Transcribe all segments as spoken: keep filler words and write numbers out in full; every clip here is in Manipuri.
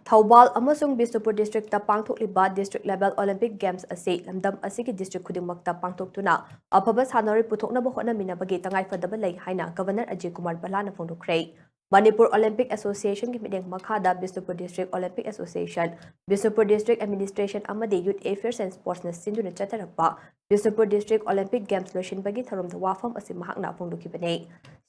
ꯊꯧꯕꯥꯜ ꯑꯃꯁꯨꯡ ꯕꯤꯁꯅꯨꯄꯨꯔ ꯗꯤꯁꯇ꯭ꯔꯤꯛꯇ ꯄꯥꯡꯊꯣꯛꯂꯤꯕ ꯗꯤꯁꯇ꯭ꯔꯤꯛ ꯂꯦꯚꯦꯜ ꯑꯣꯂꯤꯝꯄꯤꯛ ꯒꯦꯝꯁ ꯑꯁꯤ ꯂꯝꯗꯝ ꯑꯁꯤꯒꯤ ꯗꯤꯁꯇ꯭ꯔꯤꯛ ꯈꯨꯗꯤꯡꯃꯛꯇ ꯄꯥꯡꯊꯣꯛꯇꯨꯅ ꯑꯐꯕ ꯁꯥꯟꯅꯔꯣꯏ ꯄꯨꯊꯣꯛꯅꯕ ꯍꯣꯠꯅꯃꯤꯟꯅꯕꯒꯤ ꯇꯉꯥꯏꯐꯗꯕ ꯂꯩ ꯍꯥꯏꯅ ꯒꯚꯔꯅꯔ ꯑꯖꯌ ꯀꯨꯃꯥꯔ ꯚꯜꯂꯥꯅ ꯐꯣꯡꯗꯣꯛꯈ꯭ꯔꯦ꯫ ꯃꯅꯤꯄꯨꯔ ꯑꯣꯂꯤꯝꯄꯤꯛ ꯑꯦꯁꯣꯁꯤꯌꯦꯁꯟꯒꯤ ꯃꯤꯠꯌꯦꯡ ꯃꯈꯥꯗ Bishnupur district Olympic association, Bishnupur district administration ꯑꯃꯗꯤ ꯌꯨꯠ ꯑꯦꯐꯤꯌꯔꯁ ꯑꯦꯟ ꯁ꯭ꯄꯣꯔꯠꯁꯅ ꯁꯤꯟꯗꯨꯅ ꯆꯠꯊꯔꯛꯄ ꯕꯤꯁꯅꯨꯄꯨꯔ ꯗꯤꯁꯇ꯭ꯔꯤꯛ ꯑꯣꯂꯤꯝꯄꯤꯛ ꯒꯦꯝꯁ ꯂꯣꯏꯁꯤꯟꯕꯒꯤ ꯊꯧꯔꯝꯗ ꯋꯥꯐꯝ ꯑꯁꯤ ꯃꯍꯥꯛꯅ ꯐꯣꯡꯗꯣꯛꯈꯤꯕꯅꯤ꯫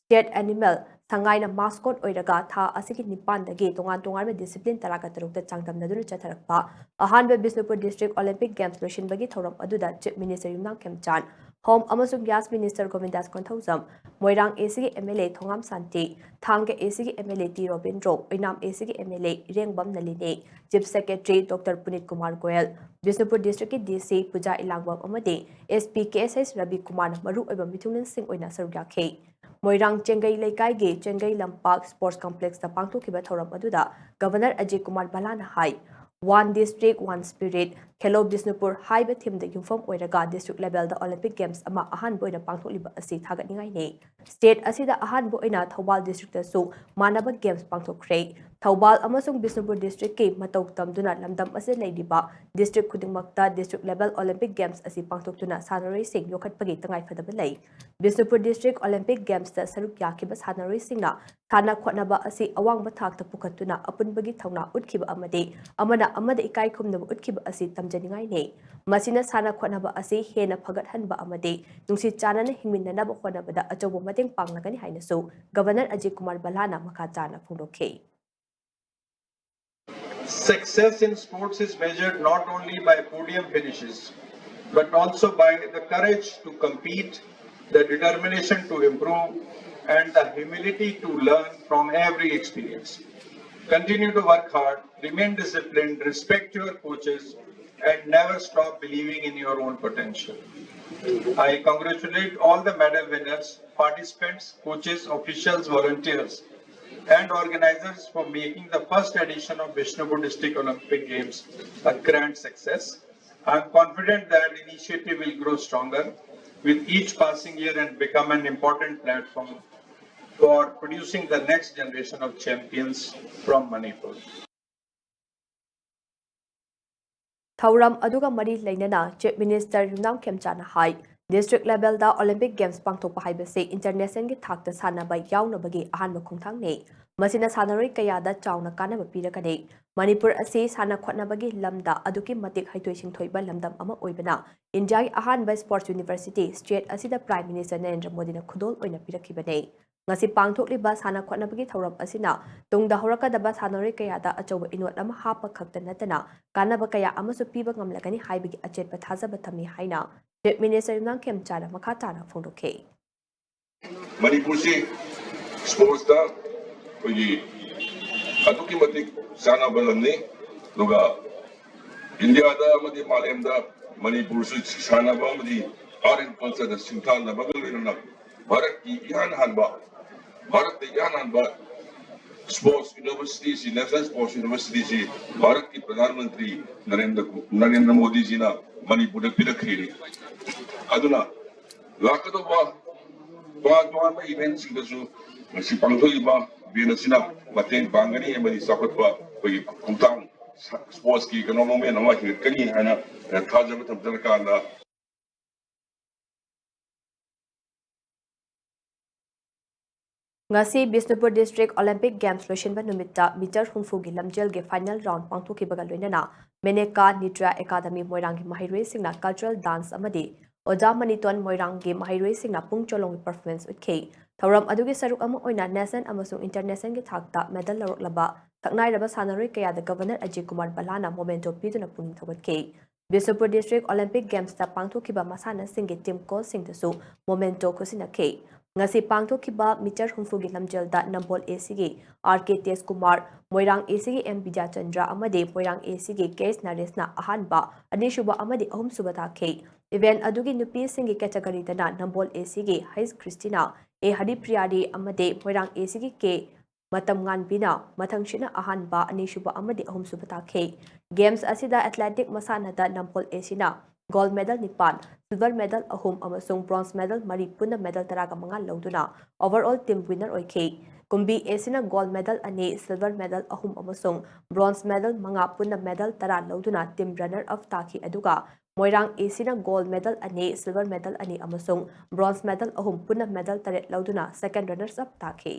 ꯁ꯭ꯇꯦꯠ ꯑꯦꯅꯤꯃꯦꯜ ꯁꯉꯥꯏꯅ ꯃꯥꯁꯀꯣꯠ ꯑꯣꯏꯔꯒ ꯊꯥ ꯑꯁꯤꯒꯤ ꯅꯤꯄꯥꯟꯗꯒꯤ ꯇꯣꯉꯥꯟ ꯇꯣꯉꯥꯟꯕ ꯗꯤꯁꯤꯄ꯭ꯂꯤꯟ ꯇꯔꯥꯒ ꯇꯔꯨꯛꯇ ꯆꯥꯡꯗꯝꯅꯗꯨꯅ ꯆꯠꯊꯔꯛꯄ ꯑꯍꯥꯟꯕ ꯕꯤꯁꯅꯨꯄꯨꯔ ꯗꯤꯁꯇ꯭ꯔꯤꯛ ꯑꯣꯂꯤꯝꯄꯤꯛ ꯒꯦꯝꯁ ꯂꯣꯏꯁꯤꯟꯕꯒꯤ ꯊꯧꯔꯝ ꯑꯗꯨꯗ chief minister Yumnam Khemchand, home ꯑꯃꯁꯨꯡ ꯒ꯭ꯌꯥꯁ ꯃꯤꯅꯤꯁꯇꯔ ꯒꯣꯕꯤꯟꯗꯥꯁ ꯀꯣꯟꯊꯧꯖꯝ, ꯃꯣꯏꯔꯥꯡ ꯑꯦꯁꯤꯒꯤ M L A Thongam Shanti, Thanga ꯑꯦꯁꯤꯒꯤ M L A T Robindro, Oinam ꯑꯦꯁꯤꯒꯤ M L A Irengbam Nalini, chief secretary doctor Punit Kumar Goyal, Bishnupur ꯗꯤꯁꯇ꯭ꯔꯤꯛꯀꯤ ꯗꯤ ꯁꯤ ꯄꯨꯖꯥ ꯏꯂꯥꯡꯕꯝ ꯑꯃꯗꯤ ꯑꯦꯁ ꯄꯤ ꯀꯦ ꯑꯦꯁ ꯑꯦꯁ ꯔꯕꯤ ꯀꯨꯃꯥꯔꯅ ꯃꯔꯨꯑꯣꯏꯕ ꯃꯤꯊꯨꯡꯂꯦꯟꯁꯤꯡ ꯑꯣꯏꯅ ꯁꯔꯨꯛ ꯌꯥꯈꯤ꯫ ꯃꯣꯏꯔꯥꯡ ꯆꯦꯡꯒꯩ ꯂꯩꯀꯥꯏꯒꯤ ꯆꯦꯡꯒꯩ ꯂꯝꯄꯥꯛ ꯁ꯭ꯄꯣꯔꯠꯁ ꯀꯝꯄ꯭ꯂꯦꯛꯁꯇ ꯄꯥꯡꯊꯣꯛꯈꯤꯕ ꯊꯧꯔꯝ ꯑꯗꯨꯗ ꯒꯚꯔꯅꯔ ꯑꯖꯌ ꯀꯨꯃꯥꯔ ꯚꯜꯂꯥꯅ ꯍꯥꯏ, "One District, One Spirit, Khelo Bishnupur" ꯍꯥꯏꯕ ꯊꯤꯝꯗ ꯌꯨꯝꯐꯝ ꯑꯣꯏꯔꯒ ꯗꯤꯁꯇ꯭ꯔꯤꯛ ꯂꯦꯚꯦꯜꯗ ꯑꯣꯂꯤꯝꯄꯤꯛ ꯒꯦꯝꯁ ꯑꯃ ꯑꯍꯥꯟꯕ ꯑꯣꯏꯅ ꯄꯥꯡꯊꯣꯛꯂꯤꯕ ꯑꯁꯤ ꯊꯥꯒꯠꯅꯤꯡꯉꯥꯏꯅꯤ꯫ ꯁ꯭ꯇꯦꯠ ꯑꯁꯤꯗ ꯑꯍꯥꯟꯕ ꯑꯣꯏꯅ ꯊꯧꯕꯥꯜ ꯗꯤꯁꯇ꯭ꯔꯤꯛꯇꯁꯨ ꯃꯥꯟꯅꯕ ꯒꯦꯝꯁ ꯄꯥꯡꯊꯣꯛꯈ꯭ꯔꯦ꯫ ꯊꯧꯕꯥꯜ ꯑꯃꯁꯨꯡ ꯕꯤꯁꯅꯨꯄꯨꯔ ꯗꯤꯁꯇ꯭ꯔꯤꯛꯀꯤ ꯃꯇꯧ ꯇꯝꯗꯨꯅ ꯂꯝꯗꯝ ꯑꯁꯤꯗ ꯂꯩꯔꯤꯕ ꯗꯤꯁꯇ꯭ꯔꯤꯛ ꯈꯨꯗꯤꯡꯃꯛꯇ ꯗꯤꯁꯇ꯭ꯔꯤꯛ ꯂꯦꯚꯦꯜ ꯑꯣꯂꯤꯝꯄꯤꯛ ꯒꯦꯝꯁ ꯑꯁꯤ ꯄꯥꯡꯊꯣꯛꯇꯨꯅ ꯁꯥꯟꯅꯔꯣꯏꯁꯤꯡ ꯌꯣꯛꯈꯠꯄꯒꯤ ꯇꯉꯥꯏꯐꯗꯕ ꯂꯩ꯫ ꯕꯤꯁꯅꯨꯄꯨꯔ ꯗꯤꯁꯇ꯭ꯔꯤꯛ ꯑꯣꯂꯤꯝꯄꯤꯛ ꯒꯦꯝꯁꯇ ꯁꯔꯨꯛ ꯌꯥꯈꯤꯕ ꯁꯥꯟꯅꯔꯣꯏꯁꯤꯡꯅ ꯁꯥꯟꯅ ꯈꯣꯠꯅꯕ ꯑꯁꯤ ꯑꯋꯥꯡꯕ ꯊꯥꯛꯇ ꯄꯨꯈꯠꯇꯨꯅ ꯑꯄꯨꯟꯕꯒꯤ ꯊꯧꯅꯥ ꯎꯠꯈꯤꯕ ꯑꯃꯗꯤ ꯑꯃꯅ ꯑꯃꯗ ꯏꯀꯥꯏ ꯈꯨꯝꯅꯕ ꯎꯠꯈꯤꯕ ꯑꯁꯤ ꯇꯝꯖꯅꯤꯡꯉꯥꯏꯅꯤ꯫ ꯃꯁꯤꯅ ꯁꯥꯟꯅ ꯈꯣꯠꯅꯕ ꯑꯁꯤ ꯍꯦꯟꯅ ꯐꯒꯠꯍꯟꯕ ꯑꯃꯗꯤ ꯅꯨꯡꯁꯤ ꯆꯥꯟꯅꯅ ꯍꯤꯡꯃꯤꯟꯅꯅꯕ ꯍꯣꯠꯅꯕꯗ ꯑꯆꯧꯕ ꯃꯇꯦꯡ ꯄꯥꯡꯂꯒꯅꯤ ꯍꯥꯏꯅꯁꯨ ꯒꯚꯔꯅꯔ ꯑꯖꯌ ꯀꯨꯃꯥꯔ ꯚꯜꯂꯥꯅ ꯃꯈꯥ ꯇꯥꯅ ꯐꯣꯡꯗꯣꯛꯈꯤ꯫ Success in sports is measured not only by podium finishes, but also by the courage to compete, the determination to improve, and the humility to learn from every experience. Continue to work hard, remain disciplined, respect your coaches, and never stop believing in your own potential. I congratulate all the medal winners, participants, coaches, officials, volunteers, and organizers for making the first edition of Bishnupur District Olympic Games a grand success. I am confident that initiative will grow stronger with each passing year and become an important platform for producing the next generation of champions from Manipur. ꯊꯧꯔꯝ ꯑꯗꯨꯒ ꯃꯔꯤ ꯂꯩꯅꯅ Chief Minister ꯌꯨꯝꯅꯥꯝ ꯈꯦꯝꯆꯥꯅ ꯍꯥꯏ, District levelꯗ Olympic Games ꯄꯥꯡꯊꯣꯛꯄ ꯍꯥꯏꯕꯁꯤ internationalꯒꯤ ꯊꯥꯛꯇ ꯁꯥꯟꯅꯕ ꯌꯥꯎꯅꯕꯒꯤ ꯑꯍꯥꯟꯕ ꯈꯣꯡꯊꯥꯡꯅꯤ꯫ ꯃꯁꯤꯅ ꯁꯥꯟꯅꯔꯣꯏ ꯀꯌꯥꯗ ꯆꯥꯎꯅ ꯀꯥꯟꯅꯕ ꯄꯤꯔꯒꯅꯤ꯫ ꯃꯅꯤꯄꯨꯔ ꯑꯁꯤ ꯁꯥꯟꯅ ꯈꯣꯠꯅꯕꯒꯤ ꯂꯝꯗ ꯑꯗꯨꯛꯀꯤ ꯃꯇꯤꯛ ꯍꯩꯊꯣꯏ ꯁꯤꯡꯊꯣꯏꯕ ꯂꯝꯗꯝ ꯑꯃ ꯑꯣꯏꯕꯅ, ꯏꯟꯗꯤꯌꯥꯒꯤ ꯑꯍꯥꯟꯕ sports university state ꯑꯁꯤꯗ Prime Minister ꯅꯔꯦꯟꯗ꯭ꯔ ꯃꯣꯗꯤꯅ ꯈꯨꯗꯣꯜ ꯑꯣꯏꯅ ꯄꯤꯔꯛꯈꯤꯕꯅꯤ꯫ ꯉꯁꯤ ꯄꯥꯡꯊꯣꯛꯂꯤꯕ ꯁꯥꯟꯅ ꯈꯣꯠꯅꯕꯒꯤ ꯊꯧꯔꯝ ꯑꯁꯤꯅ ꯇꯨꯡꯗ ꯍꯧꯔꯛꯀꯗꯕ ꯁꯥꯟꯅꯔꯣꯏ ꯀꯌꯥꯗ ꯑꯆꯧꯕ ꯏꯅꯣꯠ ꯑꯃ ꯍꯥꯞꯄ ꯈꯛꯇ ꯅꯠꯇꯅ, ꯀꯥꯟꯅꯕ ꯀꯌꯥ ꯑꯃꯁꯨ ꯄꯤꯕ ꯉꯝꯂꯒꯅꯤ ꯍꯥꯏꯕꯒꯤ ꯑꯆꯦꯠꯄ ꯊꯥꯖꯕ ꯊꯝꯃꯤ ꯍꯥꯏꯅ Chief Minister ꯌꯨꯝꯅꯥꯝ ꯈꯦꯝꯆꯥꯅ ꯃꯈꯥ ꯇꯥꯅ ꯐꯣꯡꯗꯣꯛꯈꯤ꯫ ꯃꯅꯤꯄꯨꯔꯁꯤ sportsꯇ ꯑꯩꯈꯣꯏꯒꯤ ꯑꯗꯨꯛꯀꯤ ꯃꯇꯤꯛ ꯆꯥꯟꯅꯕ ꯂꯝꯅꯤ꯫ ꯑꯗꯨꯒ ꯏꯟꯗꯤꯌꯥꯗ ꯑꯃꯗꯤ ꯃꯥꯂꯦꯝꯗ ꯃꯅꯤꯄꯨꯔꯁꯨ ꯁꯥꯟꯅꯕ ꯑꯃꯗꯤ art and cultureꯗ ꯁꯤꯡꯊꯥꯅꯕꯒ ꯂꯣꯏꯅꯅ ꯚꯥꯔꯠꯀꯤ ꯏꯍꯥꯟ ꯍꯥꯟꯕ, ꯚꯥꯔꯠꯇ ꯏꯍꯥꯟ ꯍꯥꯟꯕ sports universityꯁꯤ, national sports universityꯁꯤ ꯚꯥꯔꯠꯀꯤ ꯄ꯭ꯔꯙꯥꯟ ꯃꯟꯇ꯭ꯔꯤ ꯅꯔꯦꯟꯗ꯭ꯔ, ꯅꯔꯦꯟꯗ꯭ꯔ ꯃꯣꯗꯤꯖꯤꯅ ꯃꯅꯤꯄꯨꯔꯗ ꯄꯤꯔꯛꯈꯤꯅꯤ꯫ ꯑꯗꯨꯅ ꯂꯥꯛꯀꯗꯧꯕ ꯇꯣꯉꯥꯟ ꯇꯣꯉꯥꯟꯕ eventꯁꯤꯡꯗꯁꯨ ꯉꯁꯤ ꯄꯥꯡꯊꯣꯛꯏꯕ event ꯑꯁꯤꯅ ꯃꯇꯦꯡ ꯄꯥꯡꯒꯅꯤ ꯑꯃꯗꯤ ꯆꯥꯎꯈꯠꯄ ꯑꯩꯈꯣꯏꯒꯤ ꯈꯣꯡꯊꯥꯡ sportsꯀꯤ ꯀꯩꯅꯣ movement ꯑꯃ ꯍꯦꯟꯒꯠꯀꯅꯤ ꯍꯥꯏꯅ ꯊꯥꯖꯕ ꯊꯝꯖꯔꯀꯥꯟꯗ, ꯉꯁꯤ ꯕꯤꯁꯅꯨꯄꯨꯔ District Olympic Games ꯂꯣꯏꯁꯤꯟꯕ ꯅꯨꯃꯤꯠꯇ meter ꯍꯨꯝꯐꯨꯒꯤ ꯂꯝꯖꯦꯜꯒꯤ final round ꯄꯥꯡꯊꯣꯛꯈꯤꯕꯒ ꯂꯣꯏꯅꯅ ꯃꯦꯅꯦꯀꯥ ꯅꯤꯇ꯭ꯔ ꯑꯦꯀꯥꯗꯃꯤ ꯃꯣꯏꯔꯥꯡꯒꯤ ꯃꯍꯩꯔꯣꯏꯁꯤꯡꯅ cultural dance ꯑꯃꯗꯤ ꯑꯣꯖꯥ ꯃꯅꯤꯇꯣꯟ ꯃꯣꯏꯔꯥꯡꯒꯤ ꯃꯍꯩꯔꯣꯏꯁꯤꯡꯅ ꯄꯨꯡ ꯆꯣꯂꯣꯝꯒꯤ performance ꯎꯠꯈꯤ꯫ ꯊꯧꯔꯝ ꯑꯗꯨꯒꯤ ꯁꯔꯨꯛ ꯑꯃ ꯑꯣꯏꯅ national ꯑꯃꯁꯨꯡ internationalꯒꯤ ꯊꯥꯛꯇ medal ꯂꯧꯔꯛꯂꯕ ꯁꯛꯅꯥꯏꯔꯕ ꯁꯥꯟꯅꯔꯣꯏ ꯀꯌꯥꯗ Governor ꯑꯖꯤꯠ ꯀꯨꯃꯥꯔ ꯕꯂꯥꯅ memento ꯄꯤꯗꯨꯅ ꯄꯨꯛꯅꯤꯡ ꯊꯧꯒꯠꯈꯤ꯫ ꯕꯤꯁꯅꯨꯄꯨꯔ District Olympic Gamesꯇ ꯄꯥꯡꯊꯣꯛꯈꯤꯕ ꯃꯁꯥꯟꯅꯁꯤꯡꯒꯤ team coachꯁꯤꯡꯗꯁꯨ memento ꯈꯨꯠꯁꯤꯟꯅꯈꯤ꯫ ꯉꯁꯤ ꯄꯥꯡꯊꯣꯛꯈꯤꯕ meter ꯍꯨꯝꯐꯨꯒꯤ ꯂꯝꯖꯦꯜꯗ ꯅꯝꯕꯣꯜ ACꯒꯤ R K ꯇꯦꯖꯀꯨꯃꯥꯔ, ꯃꯣꯏꯔꯥꯡ ACꯒꯤ M ꯕꯤꯗ꯭ꯌꯥꯆꯟꯗ꯭ꯔ ꯑꯃꯗꯤ ꯃꯣꯏꯔꯥꯡ ACꯒꯤ K H ꯅꯔꯦꯁꯅ ꯑꯍꯥꯟꯕ, ꯑꯅꯤꯁꯨꯕ ꯑꯃꯗꯤ ꯑꯍꯨꯝꯁꯨꯕ ꯇꯥꯈꯤ꯫ Event ꯑꯗꯨꯒꯤ ꯅꯨꯄꯤꯁꯤꯡꯒꯤ categoryꯗꯅ ꯅꯝꯕꯣꯜ ACꯒꯤ H ꯈ꯭ꯔꯤꯁꯇꯤꯅꯥ, A ꯍꯔꯤꯄ꯭ꯔꯤꯌꯥꯔꯤ ꯑꯃꯗꯤ ꯃꯣꯏꯔꯥꯡ ACꯒꯤ K ꯃꯇꯝ ꯉꯥꯟꯕꯤꯅ ꯃꯊꯪꯁꯤꯠꯅ ꯑꯍꯥꯟꯕ, ꯑꯅꯤꯁꯨꯕ ꯑꯃꯗꯤ ꯑꯍꯨꯝꯁꯨꯕ ꯇꯥꯈꯤ꯫ Games ꯑꯁꯤꯗ athletic ꯃꯁꯥꯟꯅꯗ ꯅꯝꯕꯣꯜ ACꯅ gold medal ꯅꯤꯄꯥꯟ, silver medal ꯑꯍꯨꯝ ꯑꯃꯁꯨꯡ bronze medal ꯃꯔꯤ ꯄꯨꯟꯅ medal ꯇꯔꯥꯒ ꯃꯉꯥ ꯂꯧꯗꯨꯅ overall team winner ꯑꯣꯏꯈꯤ꯫ ꯀꯨꯝꯕꯤ ꯑꯦꯁꯤꯅ ꯒꯣꯜꯗ ꯃꯦꯗꯜ ꯑꯅꯤ, ꯁꯤꯜꯚꯔ ꯃꯦꯗꯜ ꯑꯍꯨꯝ ꯑꯃꯁꯨꯡ ꯕ꯭ꯔꯣꯟꯖ ꯃꯦꯗꯜ ꯃꯉꯥ, ꯄꯨꯟꯅ ꯃꯦꯗꯜ ꯇꯔꯥ ꯂꯧꯗꯨꯅ ꯇꯤꯝ ꯔꯟꯅꯔ ꯑꯞ ꯇꯥꯈꯤ꯫ ꯑꯗꯨꯒ ꯃꯣꯏꯔꯥꯡ ꯑꯦꯁꯤꯅ ꯒꯣꯜꯗ ꯃꯦꯗꯜ ꯑꯅꯤ, ꯁꯤꯜꯚꯔ ꯃꯦꯗꯜ ꯑꯅꯤ ꯑꯃꯁꯨꯡ ꯕ꯭ꯔꯣꯟꯖ ꯃꯦꯗꯜ ꯑꯍꯨꯝ, ꯄꯨꯟꯅ ꯃꯦꯗꯜ ꯇꯔꯦꯠ ꯂꯧꯗꯨꯅ ꯁꯦꯀꯦꯟꯗ ꯔꯟꯅꯔꯁ ꯑꯞ ꯇꯥꯈꯤ꯫